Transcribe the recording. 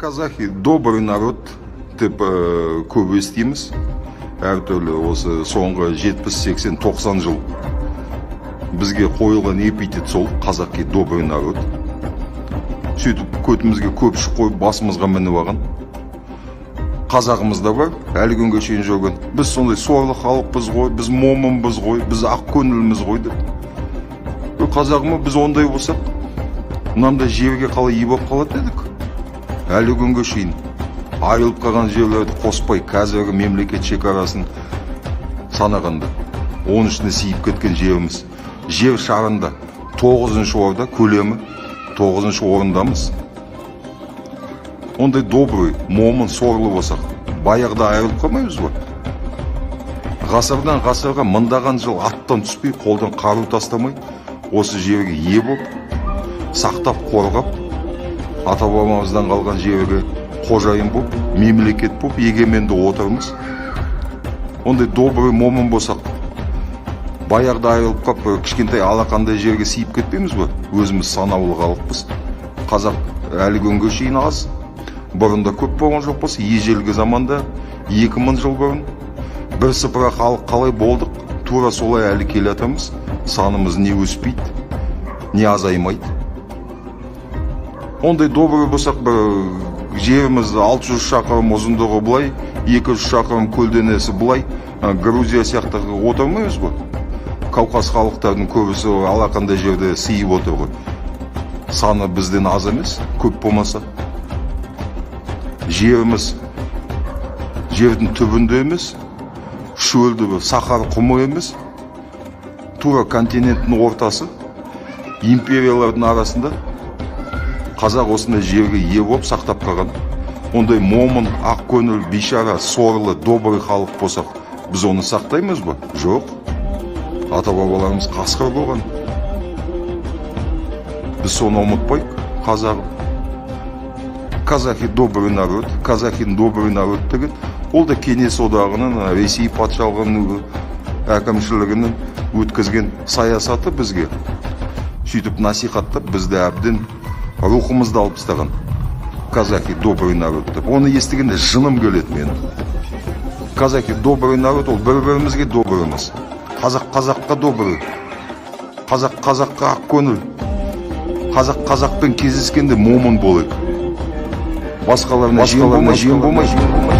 Казахи добрый народ деп көп естиміз. Әртүрлі осы соңғы 70, 80, 90 жыл бізге қойылған эпитет сол: казахи добрый народ. Сөйтіп көтімізге көпшік қойып, басымызға мініп алған қазағымыз да бар әлі күнге шейін жүрген. Біз сондай сорлы халықпыз ғой, біз момынбыз ғой, біз ақ көңілміз ғой деп. Ө, қазағым, біз ондай болсақ, мынандай жерге қалай ие болып қалатын едік? Әлі күнге шейін айырылып қалған жерлерді қоспай, қазіргі мемлекет шекарасын санағанда, оның ішіне сиып кеткен жеріміз жер шарында тоғызыншы орда, көлемі тоғызыншы орындамыз. Ондай добрый, момын, сорлы болсақ, баяғыда айырылып қалмаймыз ба? Ғасырдан ғасырға, мыңдаған жыл аттан түспей, қолдан қару тастамай, осы жерге ие болып, сақтап, қорғап, ата бабамыздан қалған жерге қожайын болып, мемлекет болып, егеменді отырмыз. Ондай добрый, момын болсақ, баяғыда айырылып қалып, бір кішкентай алақандай жерге сиып кетпейміз ба? Өзіміз санаулы халықпыз. Қазақ әлі күнге шейін аз. Бұрында көп болған жоқпыз. Ежелгі заманда, 2000 жыл бұрын бірсыпыра халық қалай болдық, тура солай әлі келе жатырмыз. Санымыз не өспейді, не азаймайды. Ондай добрый болсақ, бір жеріміз 600 шақырым ұзындығы былай, 200 шақырым көлденесі былай, Грузия сияқты отырмаймыз ба? Кавказ халықтарының көбісі алақандай жерде сыйып отыр ғой. Саны бізден аз емес, көп болмаса. Жеріміз жердің түбінде емес, шөлді бір Сахар құмы емес, тура континенттің ортасы, империялардың арасында қазақ осындай жерге ие болып, сақтап қалған. Ондай момын, ақ көңіл, бейшара, сорлы, добрый халық болсақ, біз оны сақтаймыз ба? Жоқ. Ата бабаларымыз қасқыр болған, біз соны ұмытпайық, қазағым. Казахи добрый народ, казахи добрый народ деген ол да Кеңес Одағының, Ресей патшалығының әкімшілігінің өткізген саясаты. Бізге сөйтіп насихаттап, бізді әбден рухымызды алып тастаған. Казахи добрый народ деп оны естігенде жыным келеді менің. Казахи добрый народ ол бір бірімізге добрый мыз. Қазақ қазаққа добрый, қазақ қазаққа ақ көңіл. Қазақ қазақпен кездескенде момын болайық, басқаларына жем болмай, жем болмай.